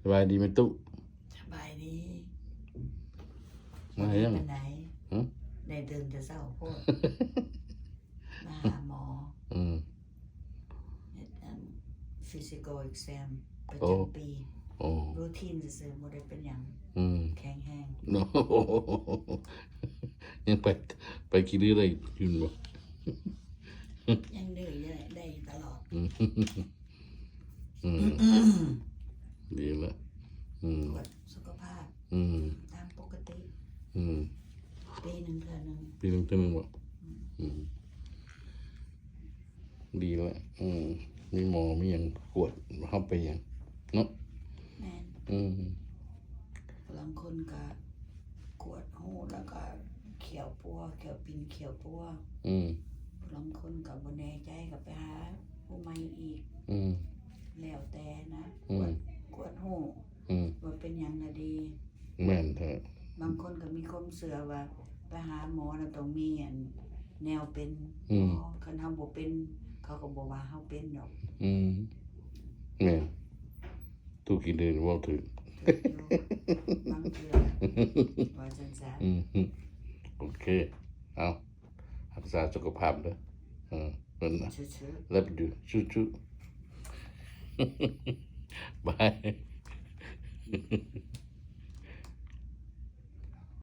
ສະບາຍດີແມ່ຕູ້? ສະບາຍດີ. ມາຫາຫຍັງ? ບໍ່ໄດ້ໄປໃສ. ຫຶ? ໄດ້ຕື່ນແຕ່ເຊົ້າໂພດ ມາຫາໝໍ. ອືມ. ເຮັດອັນ physical exam ປະຈຳປີ. ໂອ້ routine ຊື່ໆ ບໍ່ໄດ້ເປັນຫຍັງ. ອືມ. ແຂງແຮງ. ຍັງໄປ ໄປຂີ້ດື້ໄດ້ຢູ່ບໍ່? ຍັງດື້ໄດ້ຕະຫຼອດ. ອືມ. ອືມ. ດີລະ. ອືມ. ກວດສຸຂະພາບ. ອືມ. ຕາມປົກກະຕິ. ອືມ. ປີໜຶ່ງເທື່ອໜຶ່ງ. ປີໜຶ່ງເທື່ອໜຶ່ງບໍ່? ອືມ. ອືມ. ດີແລ້ວ. ອືມ. ມີໝໍມີຫຍັງກວດເຮົາໄປຫຍັງເນາະ. ແມ່ນ. ອືມ. ບາງຄົນກະກວດຮູ້ແລ້ວກະ ຂຽວປົວ ຂຽວປິ່ນຂຽວປົວ. ອືມ. ບາງຄົນກໍບໍ່ແນ່ໃຈກໍໄປຫາຜູ້ໃໝ່ອີກ. ອືມ. ແລ້ວແຕ່ນະ. ອືມ. ກວດ ກວດຮູ້. ອືມ. ວ່າເປັນຫຍັງລະດີ. ແມ່ນແທ້. ບາງຄົນກໍມີຄວາມເຊື່ອວ່າໄປຫາໝໍນະຕ້ອງມີອັນແນວເປັນ. ອືມ. ຄັນເຮົາບໍ່ເປັນ ເຂົາກໍບໍ່ວ່າເຮົາເປັນດອກ. ອືມ. ແມ່ນ. ຕູ້ກິນເດີນເວົ້າຖືກ. ຖືກຢູ່. ບາງເທື່ອ ວ່າຊັ້ນຊະ. ອືມ. ໂອເຄ. ເອົາ ຮັກສາສຸຂະພາບເດີ. ເອີ ເພິ່ນນະ love you ຈຸໆ. ບາຍ.